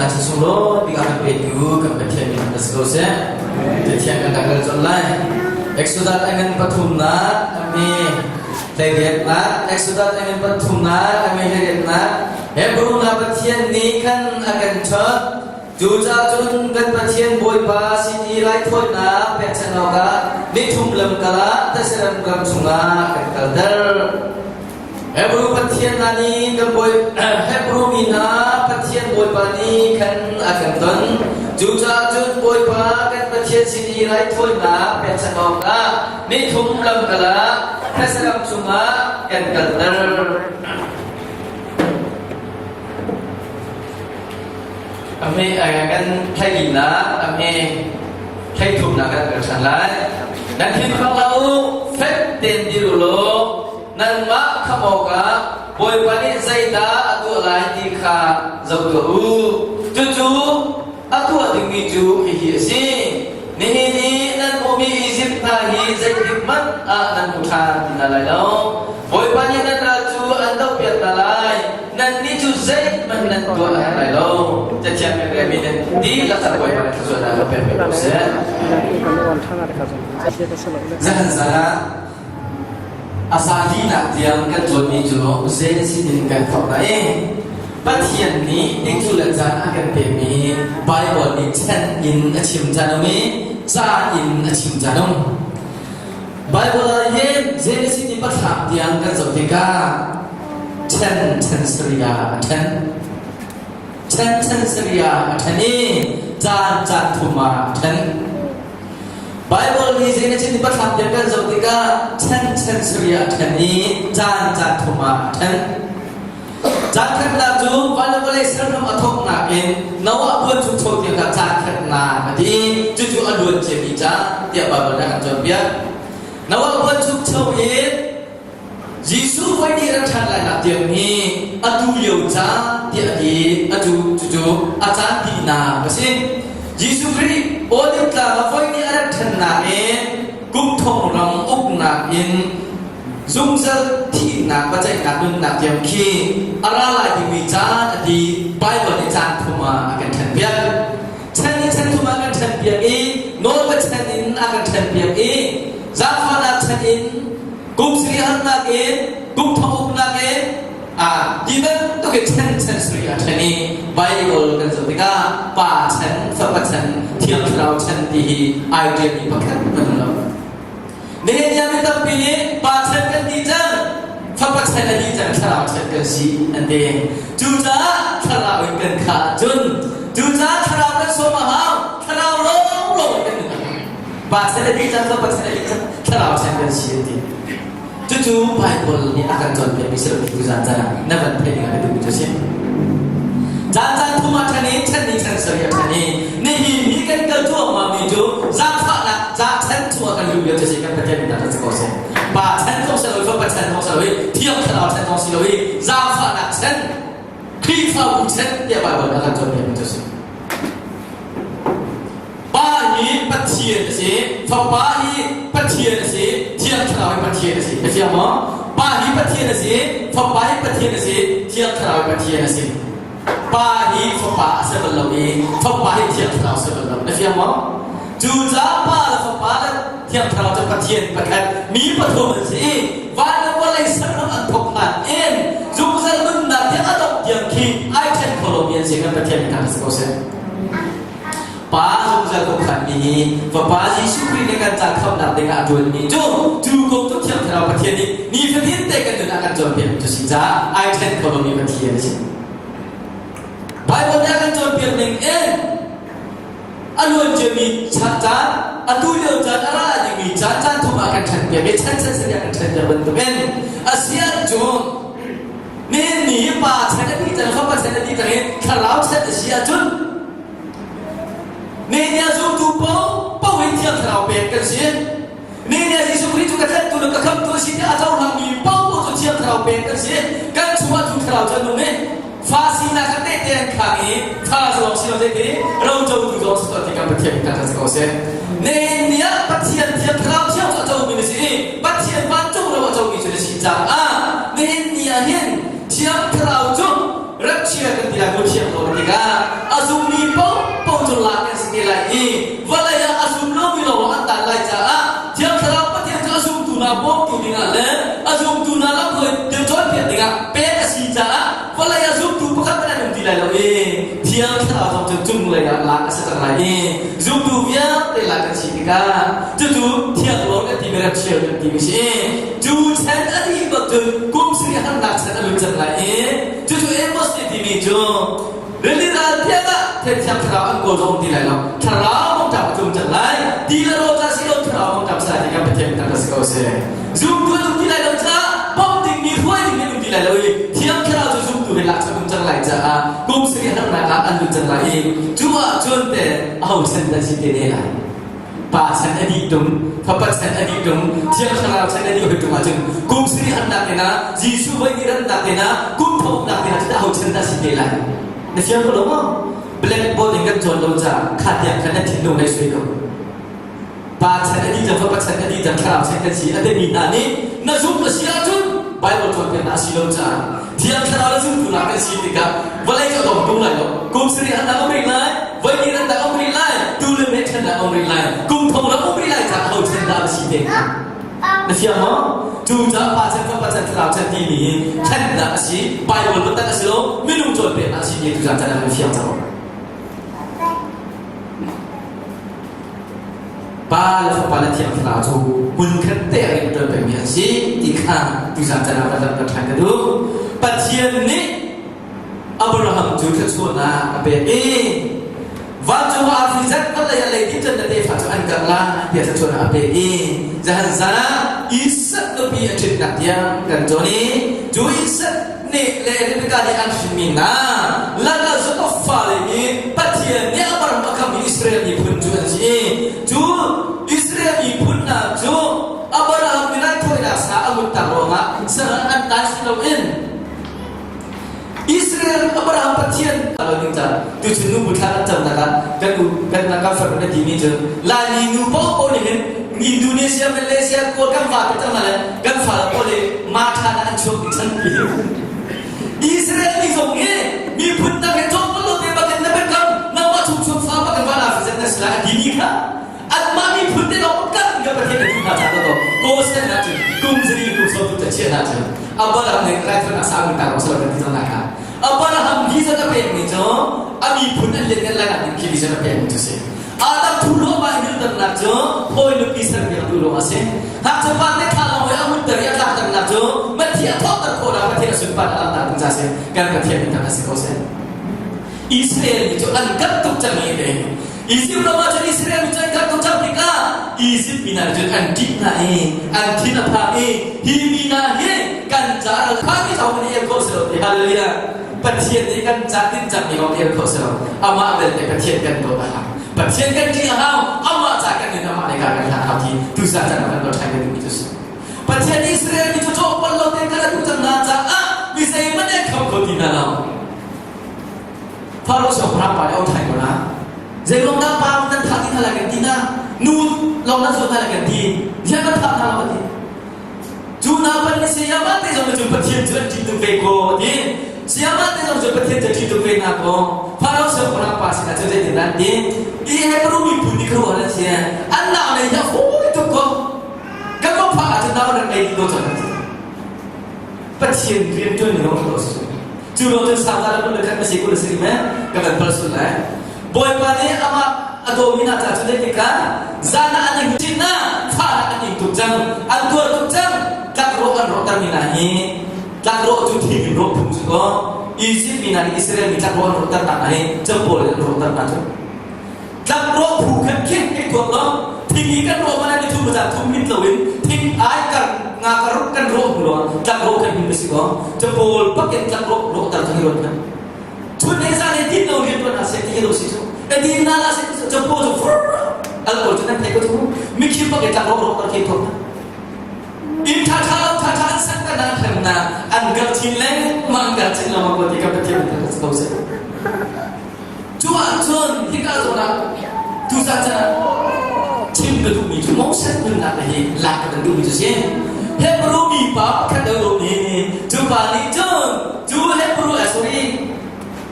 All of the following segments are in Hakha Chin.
caan sunglawi bik a kan petu kan Pathian min na si ko seh. Pathian kan rak kal colh lai. Exodus a ngan pathumnak a mi hleiriatnak Exodus a ngan pathumnak a mi hleiriatnak Hebrew hna Pathian nih khan a kan chawt. Cucaah cun kan Pathian Bawipa sin i raithawinak pekchanh awkah nithum lamkal ah Thessalon ram chungah kan kalter. Hebrew Pathian hna nih kan bawi Hebrew mi hna Pathian Bawipa nih khan a kan ton. Cucaah cun Bawipa kan Pathian sin i raithawinak pekchanh awkah nithum lamkal ah Thessalon chungah kan kalter. A hme kan thlainak a hme thleithumnak kan kal ṭhan lai. Nan thin phang hlah u, fek tein dir u law nanmah khamh awkah Bawipa nih zeidah a tuah lai ti kha zoh tuah u. Cucu a tuah dingmi cu hihi a si. Nihin i nan hmuhmi Izipt hna hi zeitik hmanh ah nan hmu ṭhan ti hna lai lo. Bawipa nih nan ral cu an dohpiak hna lai. Nannih cu zeihmanh nan tuah a herh lai lo. Cathiang kan relmi nan dihlak ah Bawipa nih thluachuahnak ka pek ve ko seh. Zahan zan ah a zalinak tiang kan cawnmi cu zei sin in kan thawk na i Pathian nih dingcu le caan a kan pekmi Bible nih chan in a chim caan um i ca in a chim caan um. Bible ah hin Genesis ni pathlam tiang kan zoh tikah ṭhen ṭhen saria a ṭhen. Ṭhen ṭhen saria a ṭhen i caan caan thum ah a ṭhen. Bible nih Genesis ni pathlam tiang kan zoh tikah ṭhen ṭhen saria a ṭhen i caan caan thum ah a ṭhen. Caan khatnak cu van le vawlei serhram a thawknak in Noah puan chung cho tiang kha caan khatnak a ti. Cucu a luan ciami caan tiah Baibal nih a kan cawnpiak. Noah puan chung cho in Jesuh voi nih rak ṭhan lainak tiang hi atu lio caan tiah a ti. Atu cucu a caan dihnak a si. Jesuh Khrih Olive tlang ah voi nih a rak ṭhannak in kum thong ram uknak in Zungzal thihnak biaceihnak nunnak tiang khi a ra lai dingmi caan a ti Baibal nih caan thum ah a kan ṭhenpiak. Chan in chan thum ah a kan ṭhenpiak i nawlbia chan in a kan ṭhenpiak i zaangfahnak chan in kum sari harnak in kum thong uknak in a ti bantuk in chan chan sari a ṭhen i Baibal kan zoh tikah Pa chan, Fapa chan, Thiang Thlarau chan ti hi ai ṭialmi pakhat hmanh um lo. Nehemiah mi tampi nih pa chan kan ti cang, fapa chan a dih cang, thlarau chan kan si an ti. Cucaah thlarau in kan khah ahcun, cucaah thlarau kan sawm a hau, thlarau lawnglawng in kan nun a hau. Pa chan a dih cang, fapa chan a dih cang, thlarau chan kan si an ti. Cucu Bible nih a kan cawnpiakmi si lo ti tuzaan caan ah na van theih ding ah ka duhmi cu a si. Caan caan thum ah ṭhen i ṭhen ni ṭhen sarih a ṭhen i nihin ni kan kal cuahmahmi cu zaangfahnak ca chan chungah kan luh lio cu a si kan Pathian min ah si ko seh. Pa chan zong si lo i Fapa chan zong si lo i Thiang Thlarau chan zong si lo i zaangfahnak chan Khrihfabu chan tiah Baibal nih a kan cawnpiakmi cu a si. Pa hi Pathian a si, Fapa hi Pathian a si, Thiang Thlarau hi Pathian a si. Na fiang maw? Pa hi Pathian a si, Fapa hi Pathian a si, Thiang Thlarau hi Pathian a si. Pa hi Fapa a si bal lo i Fapa hi Thiang Thlarau a si bal lo. Na fiang maw? Cucaah Pa le Fapa le Thiang Thlarau cu Pathian pakhat, mi pathum an si i van le vawlei sernak an thawk hlan in zungzal nunnak tiang a dongh tiang khi ai ṭhen kho lomi an si kan Pathian min thang si ko seh. Pa zungzal khuakhanmi hi Fapa Jesuh Khrih nih kan ca khamhnak dingah a ṭuanmi cu cu kong cu Thiang Thlarau Pathian nih nifatin te kan nun ah kan cawnpiak cu si caah ai ṭhen kho lomi Pathian a si. Bible nih a kan cawnpiak ning in a luan ciami caan atu lio caan a ra dingmi caan caan thum ah kan ṭhen piak i chan chan sari ah kan ṭhen piak bantukin a si ahcun Nihin ni pa chan a dih cang, fapa chan a dih cang i thlarau chan a si ahcun nihin ni ah zumtu paohpaoh in Thiang Thlarau pek kan si. Nihin ni ah Jesuh Khrih cu ka tlanhtu le ka khamhtu a si tiah a cohlangmi paohpaoh cu Thiang Thlarau pek kan si. Kan chungah cu Thlarau cu a nung i fa sinak kha tehte an khang i fa zong si lo zeiti rocotu zong si tuah tikah Pathian min thangṭhat si ko seh. Nihin ni ah Pathian Thiang Thlarau thiang cu a comi na si i Pathian vancung ro a comi cu na si caah nihin ni ah hin Thiang Thlarau cu rak chia kan ti lai mu thiang lo tikah a zung. cu lak kan si te lai i vawlei ah a zum lomi lawng an tan lai caah Thiang Thlarau Pathian cu a zumtu hna bawmtu dingah le a zumtu hna lamhruai ding cawnpiak dingah pek a si caah vawlei ah zumtu pakhat hmanh an um ti lai lo i Thiang Thlarau zong cu cunglei ah lak a si cang lai i zumtu vialte lak kan si tikah cucu Thiang Lord kan timi rapture kan timi si. Cu chan a dih bak cun kum sarih harnak chan a lut cang lai i cucu Amos nih timi cu Rili ral tiang ah Thiang Thlarau an kawl zong ti lai lo. Thlarau mawngṭam a tlum cang lai. Ti le rawl ca si lo Thlarau mawngṭam sai ti kan Pathian tak si ko seh. Zumtu an um ti lai lo caah bawmh dingmi hruai dingmi an um ti lai lo i Thiang Thlarau cu zumtu he lak cang um cang lai caah kum sarih harnak ah an lut cang lai i cu ah cun te aho chan dah si te ne lai. Pa chan a dih tung, Fapa chan a dih tung, Thiang Thlarau chan a dih hoi tung ahcun kum sarih harnak te na, Jesuh voi ni rannak te na, kum thawknak te na cu aho chan dah si te lai? Na fiang ko lo maw? Blackboard in kan cawn lo caah kha tiang khan na thinlung hei sui ko. Pa chan a dih cang, Fapa chan a dih cang, Thlarau chan kan si a timi hna nih na zumh a si ahcun Bible cawnpiaknak a si lo caah Thiang Thlarau le zumtu hna kan si tikah vawlei cu a dong tung lai lo. Kum sarih an um rih lai, voi ni an um rih lai, tu le meh ṭhen um rih lai, kum thong ram um rih lai caah ho chan dah a si te hnga? Na fiang maw? Cu caah pa chan, fapa chan, thlarau chan timi hi ṭhennak a si, Bible biatak a si lo, minung cawnpiaknak a si ti tuzaan chan ah na fiang cang. Pa le Fapa le Thiang Thlarau cu hmunkhat te ah rian ṭuan pengmi an si ti kha tuzaan caan ah van langhter ṭhan ka duh. Pathian nih Abraham cu thluachuahnak a pek i vancung ah arfi zat vawlei ah leidip cun na tefa cu an karh lai tiah thluachuahnak a pek i zahan zan ah Isak nupi a ṭhitnak tiang kan cawn i cu Isak nih le Rebekah nih an hrinmi hna lakah Jakob fale hi Pathian nih Abraham a khammi Israel miphun cu an si i cu Israel miphun hna cu Abraham nih raithawinak sa a nguntak ruangah saral an tai si loin Israel Abraham Pathian lo ding ca tuchun nu bu thla kan camnak ah kan u kan kan fanu na timi cu Laimi nu paoh nih hin Indonesia Malaysia Kawl kan va te cang le kan fa pawl hi ma tha na an chuak ding chan ti Israel mi zong hi miphun dang he cawk lo te bakin na ben kam nangmah chung chung fa bakin van african na sila a timi kha anmah miphun te lawng kan ka pathian ka tu hna cha to ko sen na cun kum zari kum so tu ta chia na cun Abraham nih raithawn a sang ta ko sala kan ti cang lai kha Abraham visa na pek mi cu a miphun an lian lai nak ding khi visa na pek mi cu si Adam thu lo ma hilternak cu hawi nupi ser piak tu lawng a si. Ngakchia te thla lawng i a hunter i a tlakternak cu Pathian thawhter khawh la Pathian a sunpar a langhter ding ca si. Kan Pathian min thang a si ko seh. Israel mi cu an kat tuk cang i te. Egypt ram ah cun Israel mi cu an kat tuk cang tikah Egypt mi hna cun an ṭih hna i an thin a phang i hi mi hna hi kan caah ral kha mi zong nih el khawh si lo ti hallelujah Pathian nih kan ca tinhcangmi kong el khawh si lo. Amah belte Pathian kan dawt a hau. Pathian kan ṭih a hau. Amah ca kan in amah le ka kan hlan hau ti tuzaan caan kan dawt ṭhan duhmi cu si. Pathian Israel mi cu cawk bal lo te kan atu cang hna caah mi zeihmanh an kham kho ti hna lo. Faro siangpahrang pa nih a ṭhai ko na. Zeiruang dah pa nan thah ti hna lai kan ti na. Nu lawng nan zuat hna lai kan ti. Ziah kan thah hna lo ti. Cu hna pan nih sayamah te zong cu Pathian cu an ṭih tuk ve ko a ti. Sayamah te zong cu Pathian cu a ṭih tuk ve hna ko. Faro siangpahrang pa sinah cun zeitindah an ti? Hi Hebrew miphun nih khuaruahhar an si. An nau lei hi a fawi tuk ko. Kan va phak ahcun nau nan ngei dih ko cang an ti. Pathian rian ṭuan ning lo si. Cu lo cun sangta le kul le khat na si kul si me ka kan pal sul lai. Bawipa nih amah a dawmi hna caah cun zeitik kha zan ah an ing chin na fahnak an ing tuk cang an tuar tuk cang tlakrawh an rawhter mi hna hi tlakrawh cu thing in rawh phung cu kaw Egypt mi hna nih Israel mi tlakrawh an rawhter hna hi capawl in an rawhter hna cu tlakrawh phu khan khin hei tuak lo thing i kan rawh man ni thum za thum min loin thing ai kar nga kar kan rawh hnu lo tlakrawh kan hin si ko capawl pakin tlakrawh rawhter cu hi rawt khan chun he zan he tin lo rian tuan a se ti lo si cu e din na la se capawl cu fur al ko cu nan thei ko cu mikhi pakin tlakrawh rawhter khi tuak inn tha tha lo tha tha an sak ta na thlem na an gar chin lengmang gar chin lengmang ko ti ka pathian ta ko se Cu ahcun hika zawn ah tuzan chan ah chim ka duhmi cu Moses nunnak hi lak ka kan duhmi cu si. Hebrew mipa pakhat a um i cu pa nih cun cu Hebrew sorry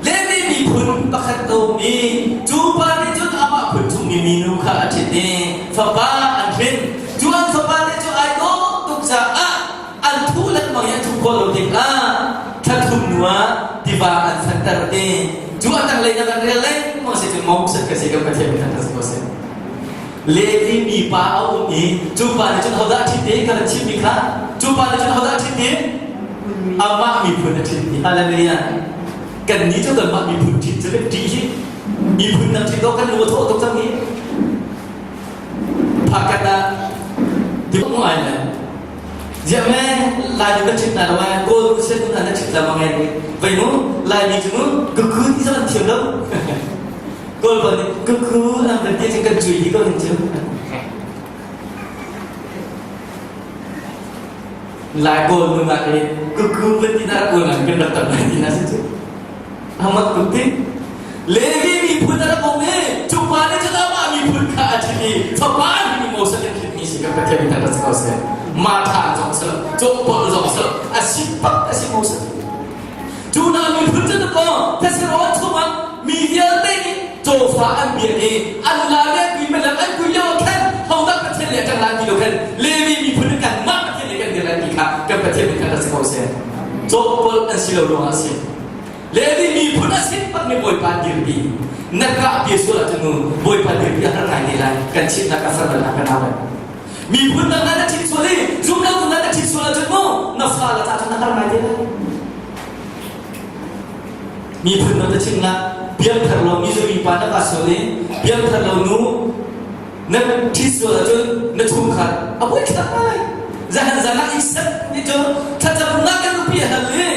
Levi miphun pakhat a um i cu pa nih cun. tiva an thanter ti. Cu a tanglei na kan rel lengmang si cu Moses ka si kan Pathian min thangṭhat si ko seh. Levi mipa a um i cu pa nih cun hodah a ṭhit i kan chimmi kha cu pa nih cun hodah a ṭhit i amah miphun a ṭhit i hallelujah kan nih cu kanmah miphun ṭhit cu kan ṭih hi miphun dang ṭhit dawh kan lung a thawh tuk cang hi phakhat ah ti ngai le ziah me Laimi kan ṭhit hna lo eh Kawl nu sian hna na ṭhit lamang eh vei mu Laimi cu mu kuku ti zong an thiam lo Kawl pa nih kuku an kan ti cu kan cui hi ko hin cu Lai Kawl nu nak i kuku kan ti na kawl nan kan rak tam lai ti na si cu Amat tuk ti Levi miphun a rak um i cu pa nih cun amah miphun kha a ṭhit i fapa mi Moses in ṭhitmi si kan Pathian min thangṭhat si ko seh. Martha zong si lo, cawhpolh zong si lo, a si bak a si Moses. Cu hna miphun cu kaw theserawn chungah mi vialte nih cawfa an biak i an la le an kui malang an kui lio khan hodah Pathian le a ṭang lai ti lo khan Levi miphun in kanmah Pathian le kan dir lai ti kha kan Pathian min thangṭhat si ko seh. Cawhpolh an si lo ruangah a si. Levi miphun a sin bak mi Bawipa dirpi na kah bia sual ahcun mu Bawipa dirpi a har ngai te lai kan chimnak a far bal kan hau lai miphun dang na chim sual i zumlo tu na chim sual ahcun mu na fa la ca cun na har ngai te lai miphun na chim na biakthar lo mi pa na ka sual i biakthar lo nu na ṭhit sual ahcun na chungkhar a buai thlak lai zahan zan ah isak ni cu thlacamnak kan nupi a hal i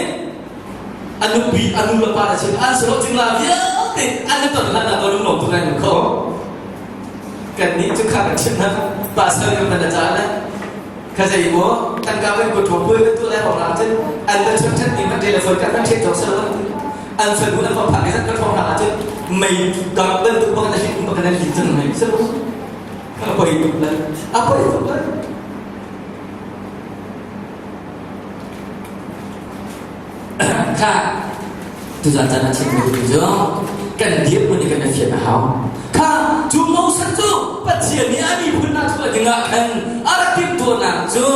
a nupi a nu le pa le chim an silo cingla vialte an na ton hlan ah ko lung lawm tuk lai kho kan nih cu kha kan chim na pasal kan van a le kha zei maw tangka kan kut thong pui kan tu lai hong lang cun an va chun than ni man telephone kan kan ṭhet jok selo an fanu an fa phak kan thong hna cun mei gang bantuk bak na hlit bak na lit cang mei selo a poi tuk lai a poi tuk lai Kha tuzan caan ah chim duhmi cu kan dirhmun i kan i fian a hau. Kha cu Moses cu Pathian nih a miphun hna chuah dingah khan a rak timhtuahnak cu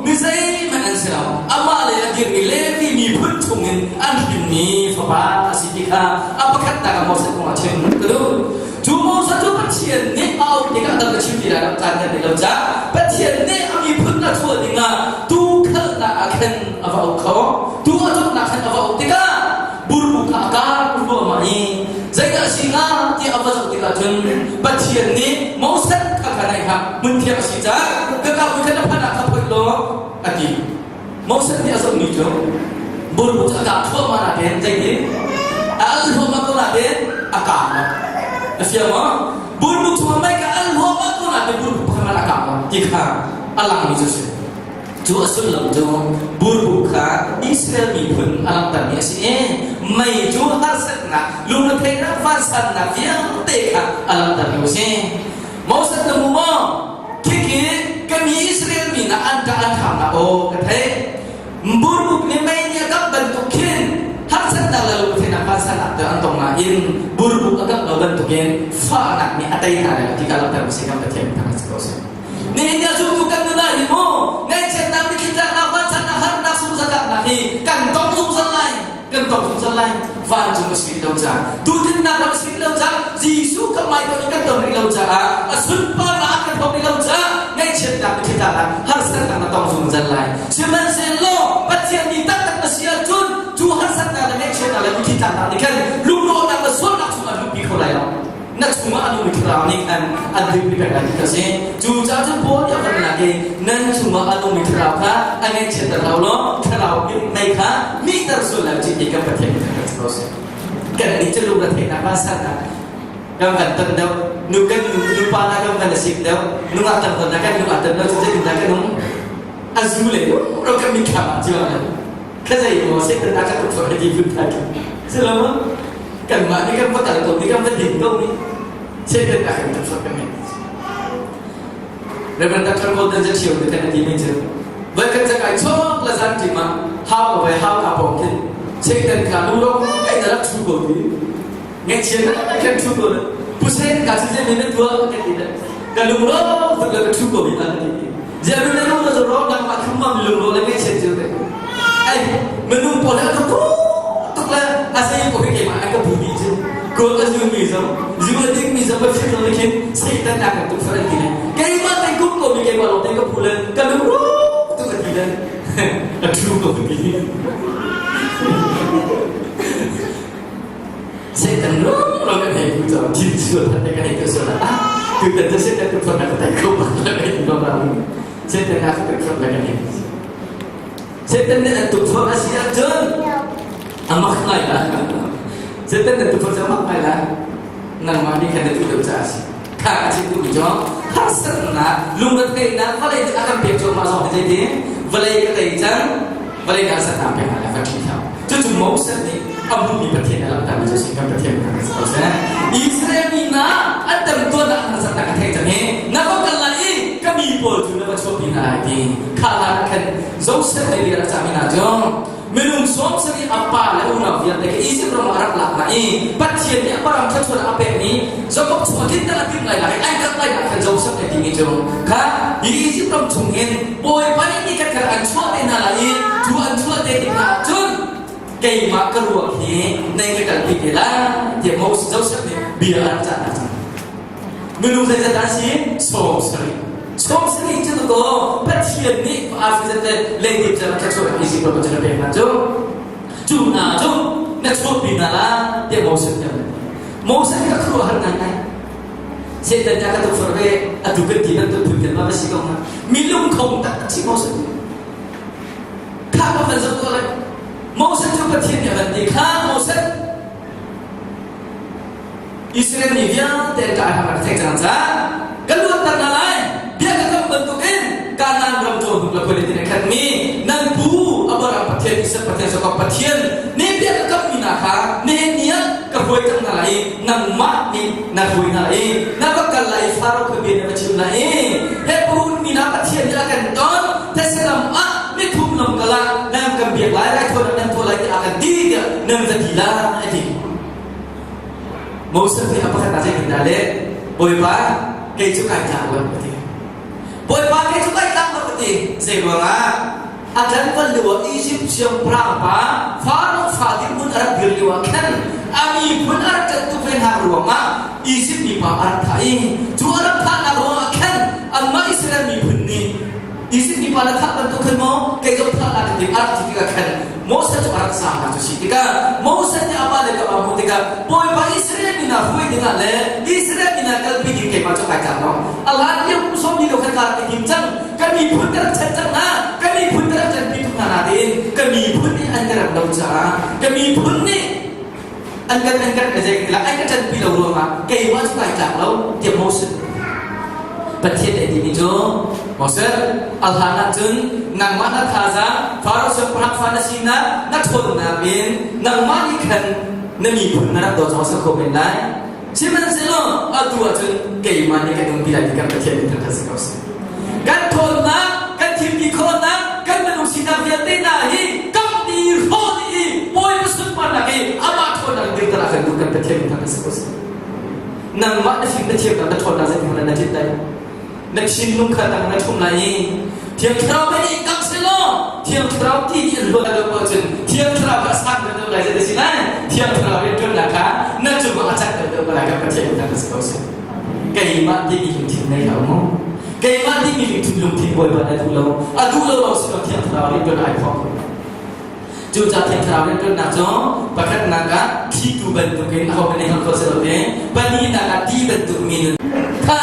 mi zeihmanh an si lo. Amah le a dirmi Levi miphun chungin an hrinmi fapa a si ti kha a pakhatnak ah Moses kong a chim ka duh. Cu Moses cu Pathian nih a auh tikah dang ka chim ti lai lo caan kan nei lo caah Pathian nih a miphun a chuah dingah tuu khalnak ah khan a va auh kho. Tuu a cawknak khan a va auh tikah burbu kha a kar ruahmah i zeidah a si hnga tiah a va zoh tikah cun Pathian nih Moses kha kha naih hlah hmunthiang a si caah ka ka khan a phan ah kha phoih law a ti. Moses nih a zohmi cu burbu cu a kah thluahmah nain zeitin a al hluahmah ko nain a kang lo. A fiang maw? Burbu chungah mei kha al hluahmah ko nain burbu pakhat a kang lo ti kha a langmi cu a si. Cu a sullam cu burbu kha Israel miphun a langhtermi a si i mei cu harsatnak, lungretheihnak, vansannak vialte kha a langhtermi a si. Moses na hmu maw? Khikhi ka mi Israel mi na an ṭah an ṭhangnak aw ka theih. Burbuk nih mei nih a kap bantuk khin harsatnak le lungretheihnak vansannak te an tong nain burbuk a kap lo bantukin fahnak nih a tei hna lai lo ti ka langhter si kan Pathian thang si ko seh. Nihin ni a zumtu kan nun ah hi mu ngaihchiatnak mitthli tlaknak vansannak harnak sungzakaknak hi kan tong zungzal lai. Kan tong zungzal lai. Vancung a si lo caah tutinnak ram a si lo caah Jesuh kan mai ton i kan ton rih lo caah a sunparnak a kan thawk rih lo caah ngaihchiatnak mitthli-tlaknak harsatnak na tong zungzal lai. Sihmanhsehlaw Pathian mi taktak na si ahcun cu harsatnak le ngaihchiatnak le mitthli-tlaknak nih khan lunglawmhnak le sualnak chungah luhpi kho lai lo. Na chungah a nungmi thlarau nih khan an dirpi peng lai ti ka si. Cucaah cun Paul nih a van lak i nan chungah a nungmi thlarau kha a ngaihchiatter lo law thlarau mei kha mihter sual lai ti kan Pathian nih kan ko seh. Kan nih cu lung retheihnak vansannak kan van ton deuh nu kan nu nupa na kan van a sik deuh nungak tam ton na kan nungak tam deuh cu zeitindah kan um a zu le ro kan mitthlam ah ciang le kha zei maw Satan a ka tuk fak ti phun thai si lo maw kanmah nih kan va kal ko ni kan va ding ko ni Satan a kan tuk fak kan Reverend Dr. Golden ja chiu te kan ti mi cu vai kan chakai chok la zan ti ma hau ko vai hau ka pong khin Satan kha lu ro kai na rak chu ko ti ngai chian na kan chu ko pusen ka chu je mi na tua ka ti da ka lung ro tuk la ka chu ko bi na ti Ziah na lung na ro nangmah khum mam lung ro le ngaihchiat cio te. Ai minung pawl he tuk tuk le a. ka bu dih cu. Kuak a zumi zong, zu a dingmi zong Pathian zong nih khin Satan a kan tukforh an ti le keimah te kum ko mi keimah lawng te ka phu le ka lung rawk tuk a ti le a ṭhu ko ti. Satan lawng kan hei phu cang thil sual khat te kan hei tuah sual ah tutan cu Satan tukforh na ka tai kho bak la kan ti ko Satan a ka tukforh la kan hei Satan nih an tukforh a si ahcun a mak ngai la. Satan an tukforh cu a mak ngai la. Nangmah nih khan na duh lo caah a si. Kha a chim duhmi cu harsatnak, lungretheihnak, vawlei nih a kan pek cuahmah zong hi zeitin vawlei ka tei cang, vawlei nih harsatnak pek hna lai kan ṭhi hlah. Cucu Moses nih a hmuhmi Pathian a langhtermi cu si kan Pathian kan si ko seh. Israel mi hna an temtuarnak an harsatnak a theih cang i na va kal lai i ka mi pawl cu na va chuahpi hna lai ti kha hlan ah khan Joseph nih bia rak cahmi hna cu minung 70 a pa le unau vialte kha Izipt ram ah a rak lak hna i Pathian nih a param thluachuah a pekmi Jakob chung a tlinter a timh lai lai ai rak lai ah khan Joseph nih timi cu kha hi Izipt ram chung hin Bawipa nih ni khat khat an chuah te hna lai i cu an chuah te tik hna ah cun keimah ka ruak hi nei ka kalpi te lai tiah Moses Joseph nih bia a rak cah hna cang. Minung zeizat dah si? 70. 70 cu ko Pathian nih African le leidip cu rak chuah Egypt ram cu na pek hna cu. Cu hna cu na chuahpi hna la tiah Moses nih a Moses nih a khuaruahhar ngaingai. Satan nih a ka tukforh ve atu kan ti bantuk phun kan ma si ko hnga. Mi lungkhong taktak si Moses nih. Kha ka van zoh tuah lai. Moses cu Pathian nih a van ti kha Moses Israel mi vialte an ṭah rak theih cang caah ka luatter hna lai. Bia ka kam bantukin Kanaan ram cu hnuk le khualitin a khatmi nan pu Abraham Pathian, Isak Pathian, Jakob Pathian nih bia ka kammi hna kha nihin ni ah ka hruai cang hna lai i nangmah nih na hruai hna lai i na va kal lai i Faro kha bia na va chim lai i Hebrew mi hna Pathian nih a kan ton thetse ram ah nithum lam kal ah nan kan biak lai raithawinak nan tuah lai tiah a kan ti tiah nan va ti lai a ti. Moses nih a pakhat ah zeitindah a leh? Bawipa, kei cu kai tlak lo, a ti. Bawipa, kei cu kai tlak lo, a ti. Zei ruangah? A tlanval lio ah Izipt siangpahrang pa Faro fa dirhmun a rak dir lio ah khan a miphun a rak ṭanhtu ve hna ruangah Izipt mipa a rak thah i cu a rak thahnak ruangah khan anmah Israel miphun nih Izipt mipa na thah bantuk khan maw kei zong thah la ka ti a rak ti tikah khan Moses cu a rak zaam cu si tikah Moses nih amah le ka hmuh tikah Bawipa Israel mi hna hruai dingah le Israel mi hna kalpi ding keimah cu kai tlak lo a hlan lio kum sawm li lo khan ka rak i tim cang ka miphun ka rak chan cang hna ka miphun ka rak canpi tuk hna nain ka miphun nih an ka rak lo caah ka miphun nih an kan an kan zei la an ka ṭanpi lo ruangah keimah cu kai tlak lo tiah Moses Pathian nih timi cu Moses a hlan ahcun nangmah na thazaang Faro siangpahrang fa na sinak na ṭhawnnak in nangmah nih khan na miphun na rak daw zong a si kho men lai sihmanhsehlaw atu ahcun keimah nih kan umpi lai ti kan Pathian nih thangṭhat si ko seh kan ṭhawnnak kan thilti khawhnak kan minung sinak vialte hna hi kam ti hrawh i Bawipa sunparnak i amah ṭhawnnak in dirter ah kan duh kan Pathian nih thangṭhat si ko seh nangmah na fim na thiamnak na ṭhawnnak zeitin na tlinh lai na thinlung kha tang na ṭhum lai i Thiang Thlarau nih kang selaw Thiang Thlarau ti nih an luat lo ahcun Thiang Thlarau kha sang deuh lai zei si lai Thiang Thlarau rianṭuannak kha na cungah a cak deuh deuh lai kan Pathian nih kan si ko seh keimah timi lungthin nei hlah mu keimah timi lungthin lungthin Bawipa na duh lo a duh lo lawng si lo Thiang Thlarau rianṭuan ai thawk Cucaah Thiang Thlarau rianṭuannak cu pakhatnak ah thlitu bantukin aho nih hngalh khawh si lo te pahnihnak ah ti bantuk mi nun kha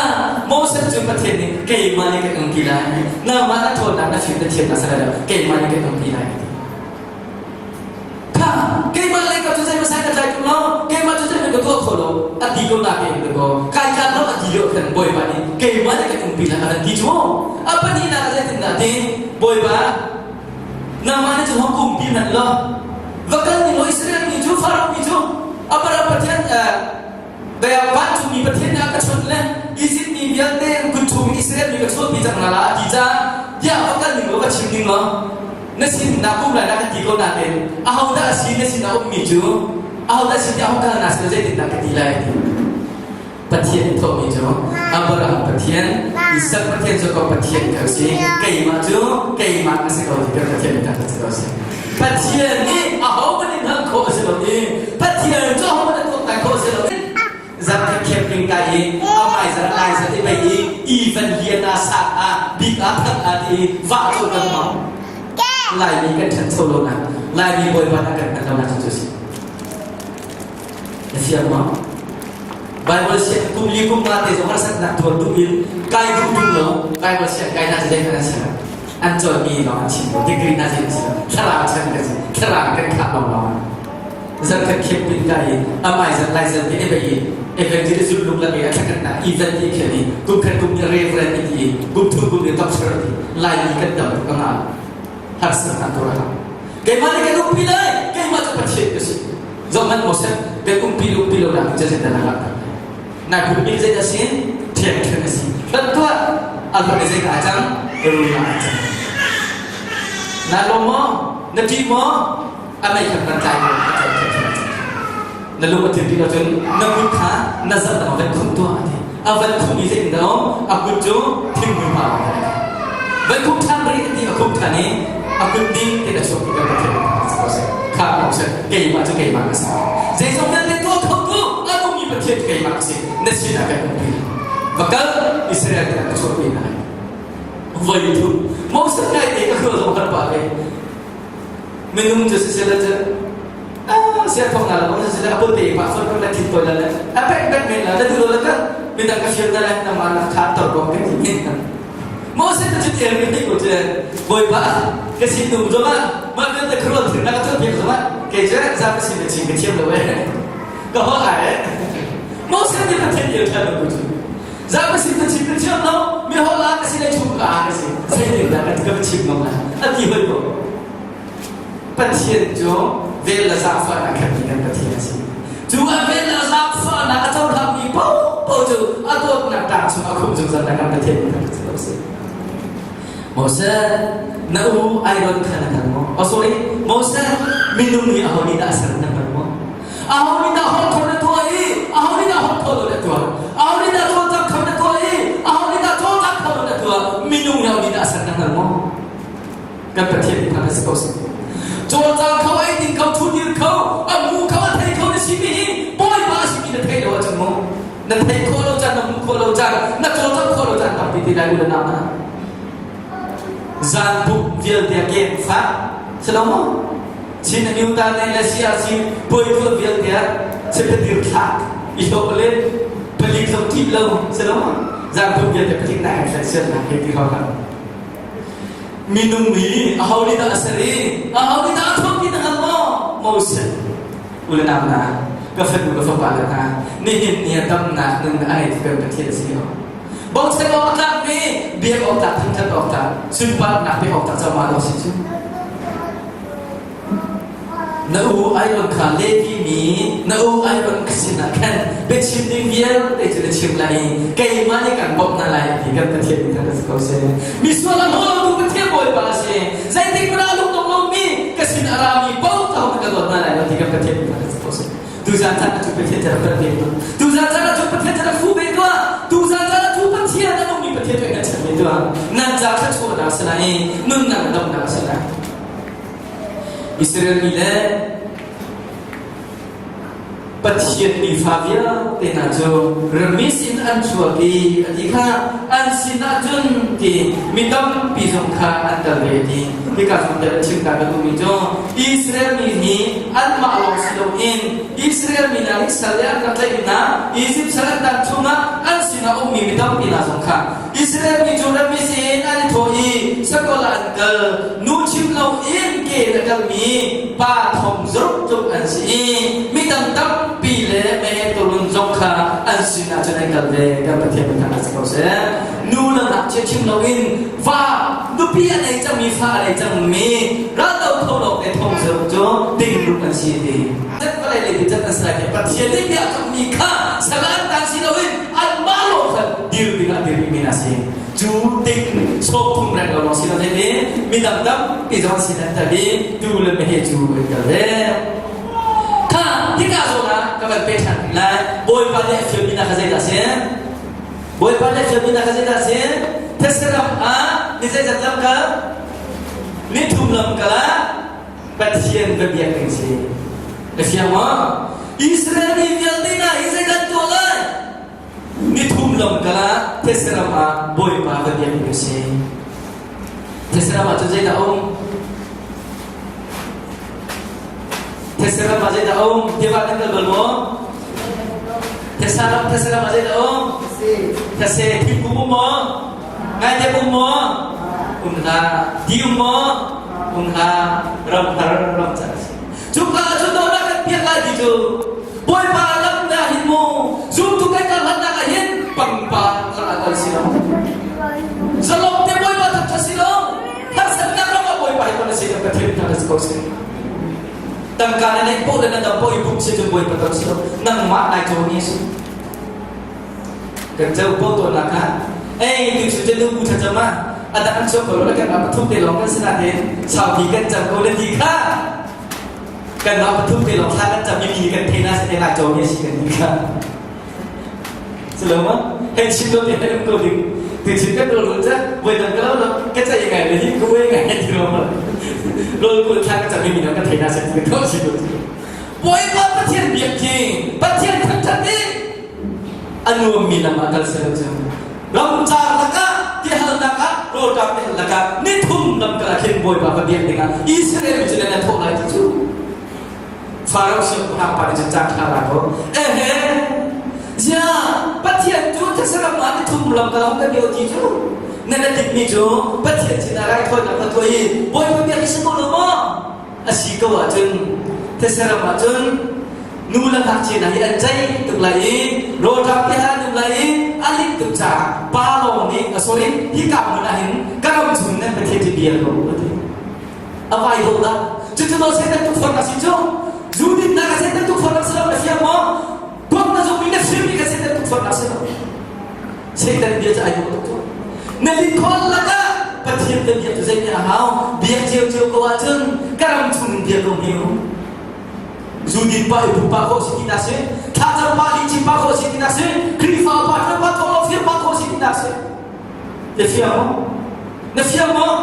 Moses cu Pathian nih keimah nih kan umpi lai nangmah na ṭhawnnak na fim na thiamnak si lai lo keimah nih kan umpi lai kha keimah lei ka cu zei masai ka tlai tung lo keimah cu zei ka tuah kho lo a ti ko na ke ko kai tlan lo a ti lio khan Bawipa nih keimah nih kan umpi lai a kan ti cu a pahnihnak ah zeitindah ti Bawipa Nangmah nih cun hong umpi hmanh law va kal ning law Israel mi cu Faraoh mi cu Abraham Pathian bia vancungmi Pathian nih a ka chawnh le Izipt mi vialte kut chung Israel mi ka chuahpi cang hna la a ti caah tiah va kal ning law va chim ning law na sin na kum lai na ka ti ko nain ahodah a si na sin a ummi cu ahodah a si ti ahong kal na sin zeitindah ka ti lai ti Pathian in thawhmi cu Abraham Pathian, Isak Pathian, Jakob Pathian ka si. Keimah cu keimah ka si ko ti kan Pathian in kan si ko si. Pathian nih ahohmanh in hngalh khawh a si lo i Pathian cu ahohmanh. la than la ti vah cu kan hmang. Laimi kan ṭhancho lo nak, Laimi bawipa na kan hngal lo nak cu si. Na fiang maw? Bible siang kum li kum nga te zong harsatnak tuar duh in kai duh tung lo Bible siang kai na si dei kan si an cawnmi lawng an chim degree na si si thlarau chan kan si thlarau kan khah lawng lawng zarkhat khep pin ka i amai zan lai zan te ebe i evangelism lung lak i a thlakat na event ti khen i kum khat kum ni reverend ti i kum thum kum ni doctor ti lai mi kan tam ka nga harsatnak tuar a keimah nih kan umpi lai keimah cu Pathian ka si zohhmanh Moses kan umpi umpi lo nak in zeidah na langhter nai pumpi zeidah si thiang thiang a si hlat tuah a hlat zeidah a cang rul ah a cang na lawm maw na ṭih maw a mei khan kan tlai ko a cang thiang thiang na lung a thil ti lo cun na kut kha na zat dang van khum tuah a ti a van khum i zeitin dah a kut cu thinghmui pa van khum ṭhan rih a ti a khum ṭhan i a kut ding te na chuak ti kan pathian kha kong seh keimah cu keimah ka si zeizong vialte tuah kho tu a nungmi pathian cu keimah ka si na sinah kan umpi va kal Israel te ka chuahpi hna voi thum Moses ngai te ka khua zong har pa ve minung cu sisela cu sia thong na la sisela a pul te pa phone kan la thin toi la le a pek pek men la na du lo la ka midang ka fial na le na ma na kha tor ko kan ti min Moses na cu tel mi te ko cu bawipa ka sin num zong ah mah vialte khuarual thil na ka tuah piak zong ah kei cu za ka sin na chim ka thiam lo eh ka holh ai eh Moses nih Pathian el ṭhan lo cu za ka sin na chim ka thiam lo mi holh ah ka sin ai chung ka ka si zeitin dah ka ka chim ngam lai a ti hoi ko Pathian cu vel le zaangfahnak khatmi kan Pathian a si. Cu a vel le zaangfahnak a cohlangmi paohpaoh cu a dawtnak tang chung a khumh zungzal kan Pathian nih kan si. Moses, na u Aaron kha na hngal maw? Oh sorry, Moses, minung nih aho nih dah a ser na hngal maw? Aho nih dah holh kho na tuah i aho nih dah holh kho lo na tuah? Aho nih dah cawlcang kho na tuah i aho nih dah cawlcang kho lo na tuah? Minung nih aho nih dah a ser na hngal maw? Kan Pathian nih khan a si ko si. Cawlcang kho, ei ding kho, thu dir kho, a hmu kho, a thei kho na si mi hi Bawipa a simi na thei lo ahcun mu na thei khawh lo caan, na hmuh khawh lo caan, na cawlcangh khawh lo caan tampi ti lai u le nau hna. Zan pumh vialte a kem fak si lo maw? Chin a new ta ne le CRC puai tuah vialte ah chipatir thlak i hlawh le palik zong ṭih lo si lo maw? Zan pumh vialte palik na kan sian na hei ti hau Minung hi aho nih dah a ser i aho nih dah a thawk ti na hngal maw? Moses u le nau hna, ka fanu ka fapa le hna, nihin ni ah damnak nun a ngei kan Pathian a si lo. Bochan awk a tlakmi, biak awk tlak, thangṭhat awk tlak, sunparnak pek awk tlak cawmah lo si cu. Na u Aaron kha Levi mi na u Aaron ka sinah khan biachim ding vialte cu na chim lai i keimah nih kan bawmh hna lai ti kan Pathian nih khan si ko seh. Misual a hlaw lotu Pathian Bawipa a si. Zeitik hmanh ah a lung dong lomi ka sin a rami paoh ka ka dawt hna lai lo ti kan Pathian nih khan si ko seh. Tuzan caan ah cu Pathian cu rak ve tuah. Tuzan caan ah cu Pathian cu rak fu ve tuah. Tuzan caan ah cu Pathian a nungmi Pathian cu nan chan ve tuah. Nan ca thluachuahnak a si lai i nunnak damnak a si lai. Israel mi le Pathian mifa vialte hna cu rammi sin an chuak i a ti kha an sinah cun ti mi tampi zong kha an kal ve ti hika zong tel chim ta ka duhmi cu Israel mi hi anmah lawng si loin Israel mi hna hi sal le an rak tlaih hna Egypt sal an tan chungah an sinah ummi mi tampi hna zong kha Israel mi cu rammi sin an i thawh i sakawlh ah an kal. Nu chim loin ke in a kalmi pa thong zaruk tluk an si i mi dang tampi le meheh turun zong kha an sinah cun an kal ve. Kan Pathian min thangṭhat si ko seh. Nu le ngakchia chim loin va nupi a nei cangmi fa a nei cangmi raldo tho lawng te thong zaruk cu tingruk an si ti. Vawlei lei cat an si lai tiah Pathian nih bia a kammi kha sal an tan si loin anmah lawng kha dir ding ah dirmi a si. Cu tik sawm thum reng lo lawng si lo in midang tampi zong sin an tel i tu le meheh cu an kal ve. Kha hika zawn ah ka van pe ṭhan lai. Bawipa nih a fialmi hna kha zeidah a si? Bawipa nih a fialmi hna kha zeidah a si? Thetse ram ah ni zeizat lam kal? Ni thum lam kal ah Pathian va biak ding si. Na fiang maw? Israel mi vialte hna hi zeidah tuah lai? Nithum lam kal ah thetse ram ah Bawipa va biak ding a si. These ram ah cun zeidah a um? These ram ah zeidah a um? Tiva kan kal bal maw? These ram, these ram ah zeidah a um? These thingkung um maw? Ngaitep um maw? Um hlah. Ti um maw? Um hlah. Ram har ram car a si. Cuka ah cun dawhnak kan piak lai ti cu Bawipa lam na hin mu zumtu kan kal hlannak ah hin pangpar kha a kal si lo. Zalong te Bawipa thangṭhat si lo. Harsatnak ram ah Bawipa hi kon a si kan Pathian thangṭhat si ko si. Tangka na neih poh le na dam poh i buk si cun Bawipa tam si lo. Nangmah nai cawn ni si. Kan ceu po tawn nak kha ei tu chu te nu bu thlacam ah a dang an chuak ko lo kan mah pathum te lawng kan si nain saupi kan cam ko le ti kha kan mah pathum te lawng thla kan cam mi kan the na se te lai caw mi si kan ni kha silo ma hei chim lo te hei um ko ding tu chim kan rol rol cha voi dang ka lo lo ka chai ngai le hi ku we ngai ti ro ma rol kul thla kan cam mi kan the na se ti ko si ko Bawipa Pathian biak khi Pathian thangthat i a nuammi lam ah kal seh cu ramcar lakah tihalnak ah rawlṭam tihal lakah nithum lam kal ah khin Bawipa va biak dingah Israel mi cu nan thawh lai ti cu Faro siangpahrang pa nih cun caan ṭha la ko ehe zia Pathian cu thasaram ah nithum lam kal kan bio ti cu nan a timmi cu Pathian sinah raithawinak va tuah i Bawipa biak hi si ko lo maw A si ko ahcun thesaram ahcun nu le ngakchia hna hi an ceih tuk lai i rawlṭam te an um lai i a linh tuk caah pa lawng nih a sorry hika hmun ah hin ka ram chung nan Pathian cu bia ko a ti. A vai ho dah? Cucu no Satan tukforhnak si cu. Zu dinnak a Satan tukforhnak si lo na fiang maw? Kuak na zummi na firmi ka Satan tukforhnak si lo. Satan bia cu ai dawh tuk cu. Na likhawl lakah Pathian na biak cu zeinih a hau? Biak ciocio ko ahcun ka ram chung in biak ko hme u. Zudin pa i pupa khawh si tinak si, thlacam pa lihchim pa khawh si tinak si, Khrihfa upa ṭha pa thawh lo fir pa khawh si tinak si. Na fiang maw? Na fiang maw?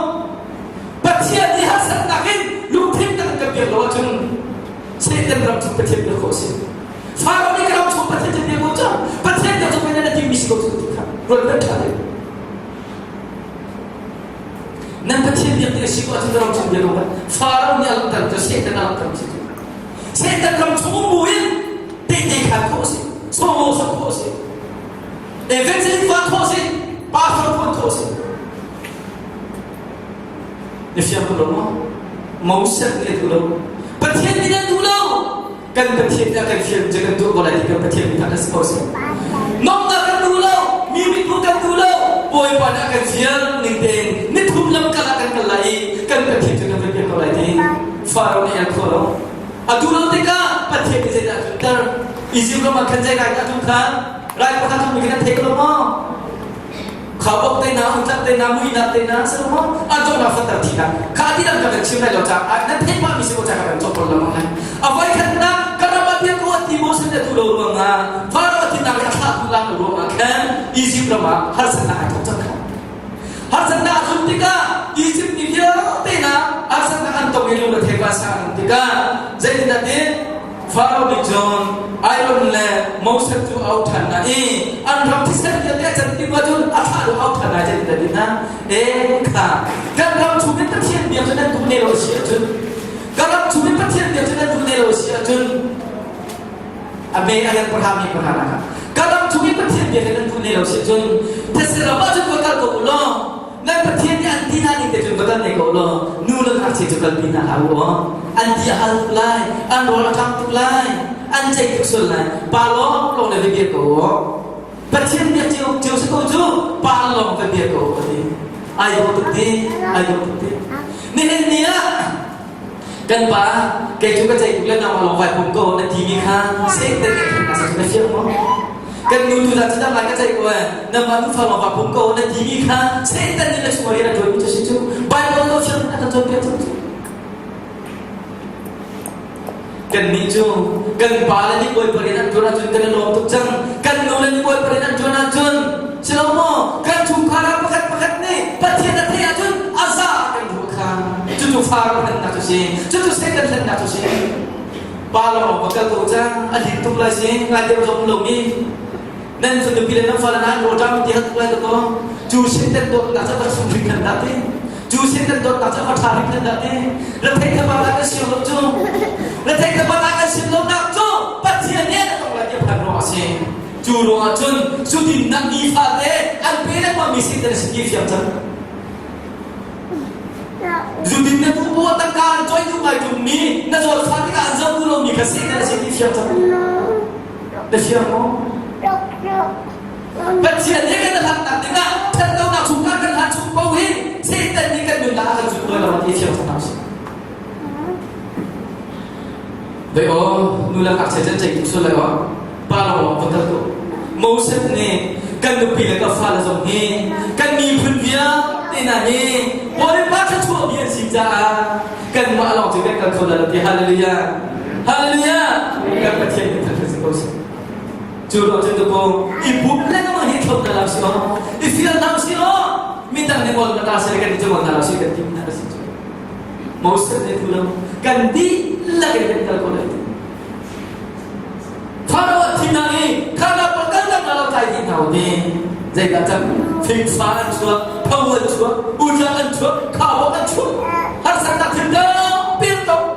Pathian i harsatnak in lungthin kan kan biak lo ahcun Satan ram chung Pathian biak khawh si. Faro nih ka ram chung Pathian cu biak ko cang. Pathian biak cu na timmi si ko cu ti kha ruat hmanh ṭha ding. Nan Pathian biak ti a si ko ahcun ka ram chung biak ko Faro nih a langhter cu Satan a langhter si cu. Satan ram chung um bu in tehte khan khawh si. Sawmaw sak khawh si. Evangelist va khawh si. Pastor tuan khawh si. Na fiang ko lo maw? Moses nih a duh lo. Pathian nih a duh lo. Kan Pathian nih a kan fial cu kan tuah ko lai ti kan Pathian nih a si ko si. Nomnak kan duh lo, mi mitmu kan duh lo. Bawipa nih a kan fial ning tein nithum lam kal ah kan kal lai i kan Pathian cu kan va biak ko lai ti Faro nih a kho lo. A duh lo tikah Pathian nih zeidah a tlunter? Izipt ram ah khan zei rai dah a tlung khan? Rai pakhat tlung mi kan thei ko lo maw? Khaubawk te hna, utlak te hna, muihnak te hna, si maw? An cawknak fater thinak. Kha ti dang ka kan chim lai lo caah nan theih pah mi si ko caah kan cawk lo lai. A voi khatnak ka ram ah bia ko ti Moses nih a duh lo ruangah Faro a thinnak le a thlah duh lo ruangah khan Egypt ram ah harsatnak ai thawk cang kha. Harsatnak a tlun tikah Egypt mi vialte hna harsatnak an tong i lung a thei pa sang an tikah zeitindah ti Faro nih cun Aaron le Moses cu a auh ṭhan hna i an ram thisen vialte a can tik ahcun a thlah lu auh ṭhan hna zeitindah ti hna e kha kan ram chung in Pathian bia cu nan duh ne lo si ahcun ka ram chung in Pathian bia cu nan duh ne lo si ahcun a me a yan pahra mi pahra na ka ram chung in Pathian bia nan duh ne lo si ahcun these ram ah cun va kal ko u law Nan Pathian nih an ti hna ning te cun va kal ne ko law nu le ngakchia cu kalpi hna hlah u aw. An ti a hal tuk lai, an rawl a ṭang tuk lai, an ceih tuk sual lai. Pa lawng lawng le va bia ko aw. Pathian biak cio cio si ko cu pa lawng va bia ko aw ti. Ai dawh tuk ti, ai dawh tuk ti. Nihin ni ah kan pa kei cu ka ceih tuk le nang lawng vai pum ko na ti mi kha Satan nih khan na na fiang maw? Kan nu tu dah cu lai ka ceih ko eh na mah nu fa lawng va pum ko na ti mi kha Satan nih na chung rian a ṭuan mi cu si cu Bible lo fiang a kan cawnpiak cang cu. Kannih cu kan pa le nih Bawipa rian an ṭuan ahcun kan i lawm tuk cang. Kan nu le nih Bawipa rian an ṭuan ahcun si lo maw? Kan chungkhar ah pakhat pakhat nih Pathian a theih ahcun a za kan ruah kha. Cucu Faro hlennak cu si. Cucu Satan hlennak cu si. Pa lawng va kal ko cang. A lim tuk lai si. Ngai deuh zong lomi. Nan nupi le nan fale nan rawṭam ti hat tuk lai ka ko. Cu Satan dawtnak cu va chung hring kan dah ti. Cu sin kan dawtnak cu a ṭha hrim nan dah ti. Rethei thabat ah kan siang lo cu. Rethei thabat ah kan sim lonak cu Pathian nih a tong lai ti a phan ruangah a si. Cu ruangah cun sudinnak nifate an pe lengmangmi Satan a si ti fiang cang. Zudin na duh bu tangka an cawi duh ngai ṭungmi na zawtfah tikah an zoh duh lomi kha Satan a si ti fiang cang. Na fiang maw? Pathian nih kan hlatnak dingah ṭhatlonak chungkhar kan hlat chung paoh hi Satan nih kan nunnak a kan zut duai lo ti thiang thlarau si. Dei aw nu le ngakchia chan cei tuk sual lai aw pa lawng lawng va kal tu Moses nih kan nupi le ka fale zong hi kan miphun vialte hna hi Bawipa thluachuah mi an si caah kanmah lawng cu kan kal kho lai lo ti hallelujah hallelujah kan Pathian nih thangṭhat si ko seh. Cu ruang cun tuku i bum lengmang hi thlop na lam si aw i fial hna si aw midang nih ngol na ta si kan i cu ngol na lo si kan ti na si cu Moses nih thu lo kan dihlak in kan kal ko lai ti Pharaoh thi hna i khana pakal kan lo tlai ti hna u ti zeidah cang fingfa an chuak pho an chuak utlak an chuak khawak an chuak harsatnak thil tampi an tong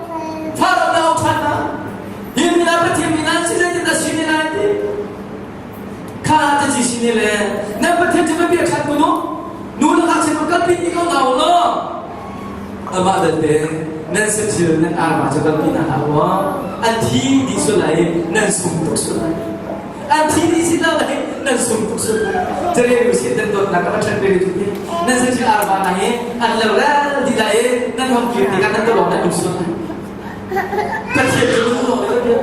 Pharaoh na au ṭhan na Hi mi na Pathian mi nan si zeitin a si ne lai ti kha ta ci si ne le nan Pathian cu va bia ṭhan kun u nu le ngakchia cu kalpi ti ko hna u law amah belte nan saṭil nan arva cu kalpi hna hlah u an thi dih sual lai i nan sung tuk sual lai an thi dih si lo lai nan sung tuk sual lai carel u sih nan dawtnak ka va ṭhan ve tu nan saṭil arva hna hi an lo ral dih lai i nan hong kir tikah nan tawlawng nan um sual lai Pathian cu lung lawng in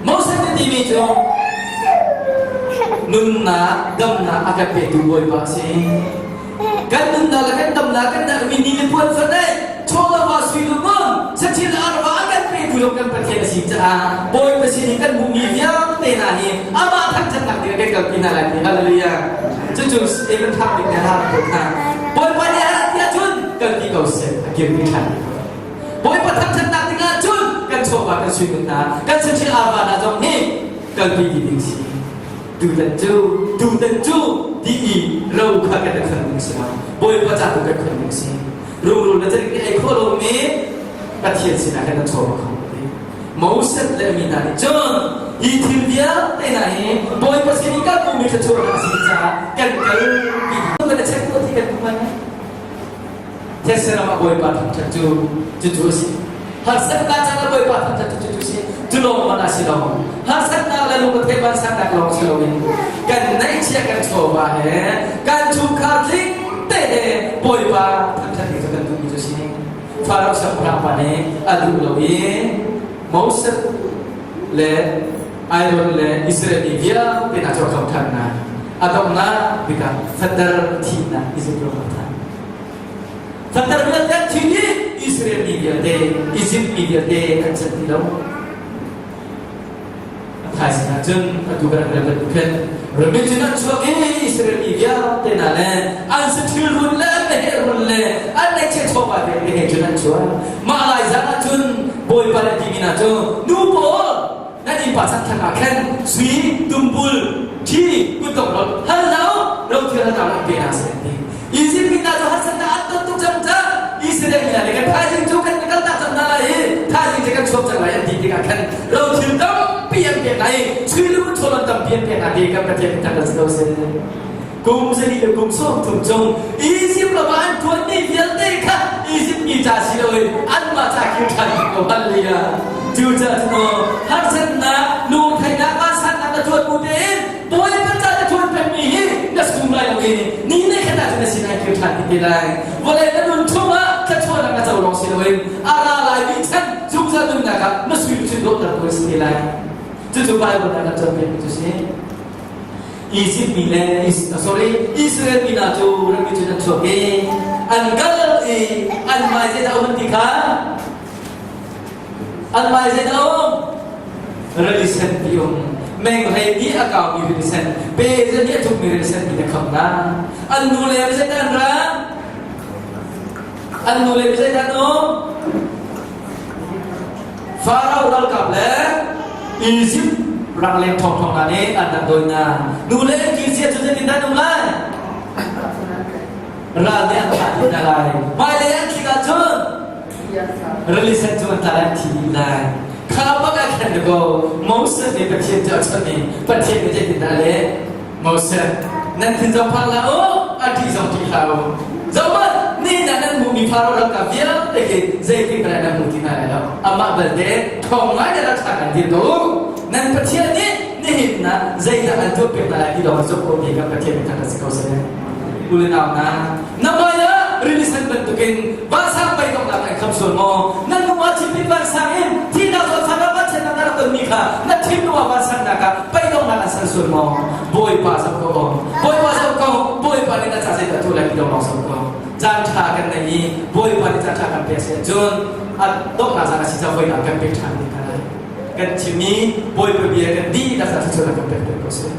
Moses nih timi cu nunnak damnak a kan petu Bawipa a si. Kan nunnak le kan damnak kan nakmi ni le puan fat eh chawlava sui lungmun sathil arva a kan petu zong kan Pathian a si caah Bawipa sin in kan hmuhmi vialte hna hi amah thangṭhatnak ding kan kalpi hna lai ti hallelujah cucu Evan thak ding ne har ko hna Bawipa nih a rat ti ahcun kalpi ko seh a kirpi ṭhan Bawipa thangṭhatnak dingah cun kan chawva kan suimun hna kan saṭil arva hna zong hi kalpi ti ding si tutan cu tutan cu ti i ro kha kan khon ding si lo Bawipa ca tu kan khon ding si rungrul na chan ei khawh lomi Pathian sinah kan chawva kho Moses le mi hna nih cun hi thil vialte hna hi Bawipa sin i kan hmuhmi thluachuahnak a si caah kan kal ti kan check ko ti kan hmu Thetse ram ah Bawipa thangṭhat cu cucu a si. Harsatnak caan ah Bawipa thangṭhat cu cucu a si. Cu lawng hmanh ah si lo. Harsatnak le lungretheih vansannak lawng si loin kan neihchiah kan chawva he kan chungkhar tling te he Bawipa thangṭhat ding cu kan duhmi cu a si. Faro siangpahrang pa nih a duh lo i Moses le Aaron le Israel mi vialte hna cu a khamh ṭhan hna. A donghnak bik ah fater thihnak Izipt ram ah ṭhan. Fater vialte an thi dih, Israel mi vialte, Izipt mi vialte an chan ti lo. A thaizing ah cun atu kan rel bantuk khin rami cun an chuak i Israel mi vialte hna le an saṭhil run le an meheh run le an ngeihchiah chawva vialte he cun an chuak. Mah lai zan ah cun Bawipa nih a timi hna cu nu pawl nan innpa chakthlang ah khan sui tumbul ṭhi kutdong hal hna u rothil hal hna u an pe hna seh an ti. Izipt mi hna cu harsatnak an ton tuk cang caah Israel mi hna nih kan thaizing cu kan kaltak cang hna lai i thaizing cu kan chuak cang lai an ti tikah khan rothil tampi an pek hna i sui le chawlon tampi an pek hna ti kan Pathian nih thangṭhat si ko seh. Kum zali le kum 30 chung Izipt ram ah an ṭuanmi vialte kha Izipt mi ca si loin anmah ca kir ṭhan ko hallelujah. Cucaah cun harsatnak lungtheihnak vansannak na ṭuan bu tein Bawipa ca na ṭuan pengmi hi na sung lai lo i ni ne khat ahcun na sinah kir ṭhan ti te lai. Vawlei na nun chungah thluachuahnak na co lawng si loin a ra laimi chan zungzal nunnak ah na sui luchin dawhter ko si te lai. Cucu Bible ah kan cawnpiakmi cu si. Egypt mi le sorry Israel mi hna cu ramri cun an chuak i an kal i an hmai zeidah um an ti kha an hmai zeidah um rili sen ti um menghlei nih a kaumi rili sen pe nih a thukmi rili sen ti na kham hna an nu le zeidah an ra an nu le zeidah an um Farao ralkap le Izipt rangleng ṭhawngṭhawng hna nih an rak dawi hna. Nu le an kil cia cu zeitindah an um lai? Ral nih an thah dih hna lai. Hmailei an tlik ahcun rili sen cu an tla lai, an thi dih lai. Kha bak ah khan ko Moses nih Pathian cu a chawnh i Pathian nih zeitindah a leh? Moses, nan thin zong phang hlah u, a ṭih zong ṭih hlah u. Zohhmanh, nihin ah nan hmuhmi Faro ralkap vialte khi zeitik hmanh ah nan hmu ti hna lai lo. Amah belte ṭhawng ngai le ralṭha ngai dir ko u. Nan Pathian nih nihin ah zeidah an tuahpiak hna lai ti lawng zoh ko ti kan Pathian nih khan si ko seh. U le nau hna, na hmai ah rili sen bantukin vansang pei donghnak an kham sual maw? Na lung ah chimpit vansang in thihnak zawtfak ah vanchiatnak na rak tonmi kha na thinlung ah vansangnak ah pei donghnak an ser sual maw? Bawipa zoh ko aw. Bawipa zoh ko. Bawipa nih na ca zeidah tuah lai ti lawng zoh ko. Caan ṭha kan nei i Bawipa nih caan ṭha kan pek si ahcun a donghnak zan a si caah voidang kan pek ṭhan ding hna lai. Kan chimmi Bawipa bia kan dihlak ah thluachuah kan pek ko seh.